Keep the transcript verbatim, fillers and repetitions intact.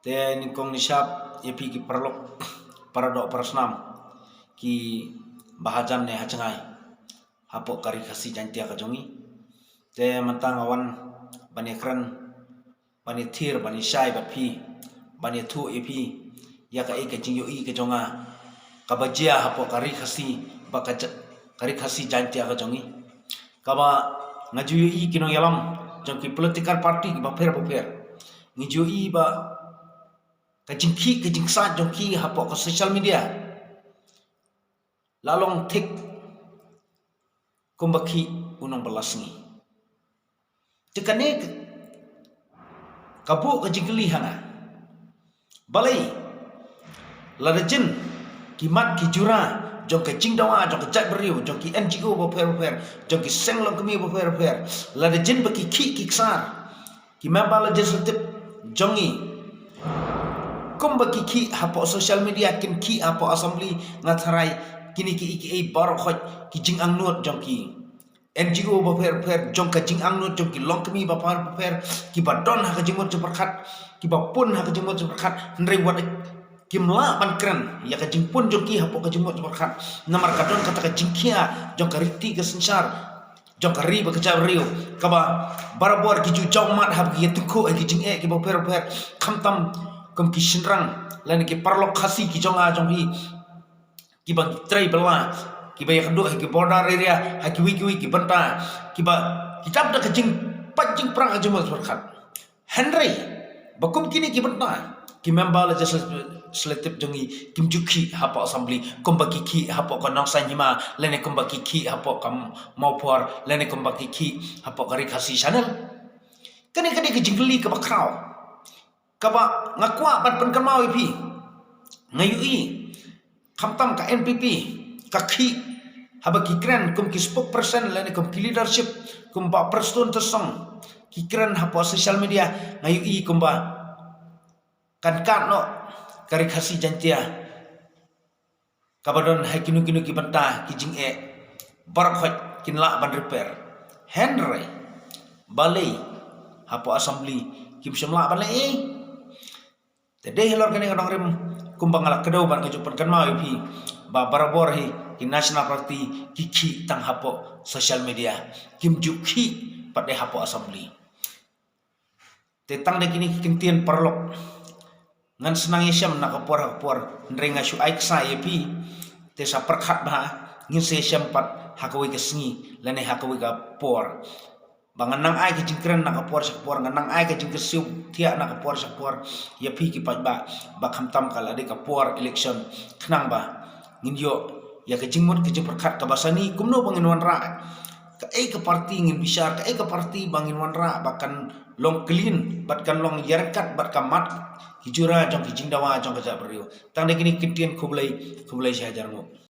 Te nyngkong nyngshap ïa phi ki paralok, paradoh parasnam, ki ba hajan ne hajngai hapoh ka Ri Khasi Jaiñtia ka jong ngi. Te mynta nga wan ban ïakren, ban ïathir, ban ïashai bad phi, ban ïathuh ïa phi ïa kaei ka jingïohi ka jong nga kaba jia hapoh ka Ri Khasi, ba ka ja-, ka Ri Khasi Jaiñtia ka jong ngi. Kaba nga ju ïohi ki nongïalam jong ki political party kiba pher bapher. Ngi ju ïohi ba ka jingkhih ka jingksaid jong ki hapoh ka social media la long thik kumba khih u nongbylla sngi. Te kane ka, ka buh ka jingkylli ha nga. Balei lada jin ki mat ki jura jong ka jingdawa jong ka jaitbynriew, jong ki N G O bapher bapher, jong ki seng longkmie bapher bapher, lada jin ba ki khih ki ksar, ki member legislative jong ngi, kumba ki khih hapoh social media kin khih hapoh assembly, nga tharai kine kiei kiei baroh khoit ki jingangnud jong ki N G O bapher bapher, jong ka jingangnud jong ki longkmie bapher bapher, kiba don ha ka jingmut jingpyrkhat, kiba pun ha ka jingmut jingpyrkhat, hynrei wat kim lah ban kren ïa ka jingpun jong ki hapoh ka jingmut jingpyrkhat. Namar ka don kata ka jingkhia jong ka riti ka synshar jong ka ri bad ka jaitbynriew, kaba barabor ki ju jaw mat haba ki ïatyngkhuh ha ki jingeh kiba pher bapher, khamtam kum ki shynrang lane ki paralok Khasi ki jong nga jong phi, kiba trei bylla, kiba ïakynduh ha ki border area, ha kiwei kiwei ki bynta, kiba ki dap da ka jingpait jingpra ka jingmut jingpyrkhat. Hynrei ba kum kine ki bynta, ki member legislative jong ngi kim ju khih hapoh assembly kumba ki khih hapoh ka Nongsaiñ Hima, lane kumba ki khih hapoh ka Mawphor, lane kumba ki khih hapoh ka Ri Khasi Channel. Kane ka dei ka jingkylli kaba khraw, kaba nga kwah ban pynkynmaw ïa phi. Nga ïohi khamtam ka N P P ka khih haba ki kren kum ki spokesperson lane kum ki leadership, kum Bah Prestone Tynsong, ki kren hapoh social media, nga ïohi kumba kan kat noh ka Ri Khasi Jaiñtia, kaba don ha kino kino ki bynta ki jingeh baroh khoit kin lah ban repair. Hynrei balei hapoh assembly kim shym lah ban leh ei? Te dei halor kane ka nongrim kumba nga la kdew ban ka ju pynkynmaw ïa phi ba barabor hi ki National Party ki khih tang hapoh social media, kim ju khih pat de hapoh assembly. Te tang da kine ki kyntien paralok ngan snang ïashem na ka por ha ka por, hynrei nga shu ai ksai ïa phi. Te sa pyrkhat bha, ngin sa ïashem pat ha kawei ka sngi lane ha kawei ka por. Ba ngan nang ai ka jingkren na ka por sha ka por, ngan nang ai ka jingkyrsiew thiah na ka por sha ka por ïa phi ki paidbah, ba khamtam ka la dei ka por election, khnang ba ngin ïoh ïa ka jingmut ka jingpyrkhat kaba sani kumno ba ngin wanrah, kaei ka party ngin bishar, kaei ka party ba ngin wanrah ba kan long clean bad kan long ïaryngkat bad ka mat ki jura jong ki jingdawa jong ka jaitbynriew. Tang da kine ki kyntien, khublei, khublei shihajar nguh.